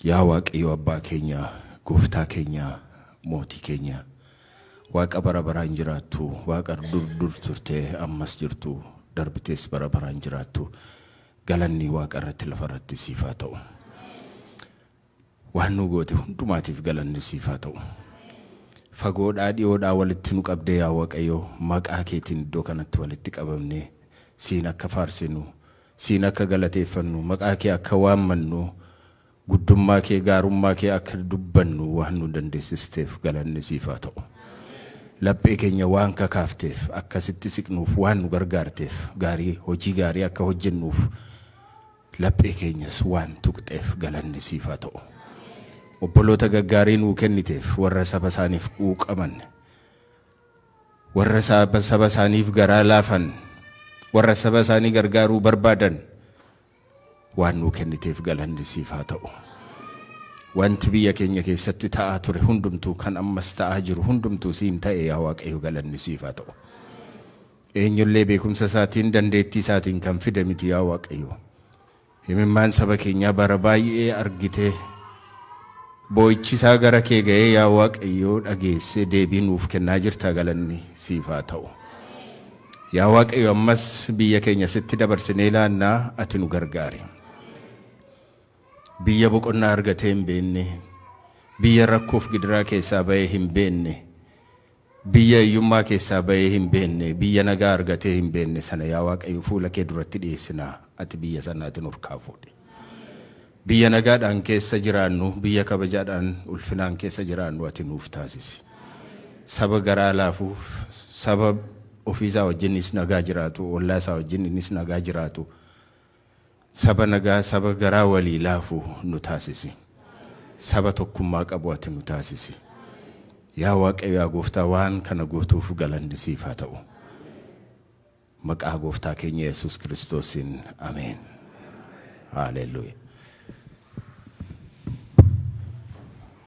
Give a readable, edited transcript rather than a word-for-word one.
Yaa Waaqayyo abbaa keenya, gooftaa keenya, mootii keenya, Waaqa bara baraan jiraattu, Waaqa dur dur turtee ammas jirtu, darbitees bara baraan jiraattu, galanni Waaqa irratti lafa irratti siif haa ta'u. Waan nu goote hundumaatiif galanni siif haa ta'u. Fagoodhaa dhiyoodhaa walitti nu qabdee yaa Waaqayyo, maqaa keetiin iddoo kanatti walitti qabamnee siin akka faarsinu, siin akka galateeffannu, maqaa kee akka waammannu, guddummaa kee gaarummaa kee akka dubbannu waan nu dandeessifteef galanni siif haa ta'u. Laphee keenya waan kakaafteef, akkasitti siqnuuf waan nu gargaarteef, gaarii hojii gaarii akka hojjennuuf laphee keenyas waan tuqxeef galanni siif haa ta'u. Obboloota gaggaarii nuu kenniteef, warra saba isaaniif quuqaman, warra saba isaaniif garaa laafan, warra saba isaanii gargaaruu barbaadan waan nuu kenniteef galanni siif haa ta'u. Wanti biyya keenya keessatti ta'aa ture hundumtuu, kan ammas ta'aa jiru hundumtuu siin ta'e yaa Waaqayyo, galanni siif haa ta'u. Eenyullee beekumsa isaatiin dandeettii isaatiin kan fide miti yaa Waaqayyo. Himimmaan saba keenyaa bara baay'ee argitee, boo'ichi isaa gara kee ga'ee yaa Waaqayyo, dhageessee deebii nuuf kennaa jirta, galanni siif haa ta'u. Yaa Waaqayyo, ammas biyya keenya sitti dabarsinee laannaa, ati nu gargaari. Biyya boqonnaa argatee hin beekne, biyya rakkoof gidiraa keessaa bahee hin beekne, biyya hiyyummaa keessaa bahee hin beekne, biyya nagaa argatee hin beekne sana yaa Waaqayyo fuula kee duratti dhiyeessinaa, ati biyya sanaatiin ol fuudhi. Biyya nagaadhaan keessa jiraannu, biyya kabajaadhaan ulfinaan keessa jiraannu ati nuuf taasisi. Saba garaa laafuuf, saba ofiisaa wajjinis nagaa jiraatu, ollaa isaa wajjinis nagaa jiraatu, saba nagaa, saba garaa walii laafu nu taasisi. Saba tokkummaa qabu ati nu taasisi. Yaa Waaqayyo yaa gooftaa, waan kana gootuuf galanni siif haa ta'u. Maqaa gooftaa keenya Yesuus Kiristoosiin, ameen. Haaleluyyaa.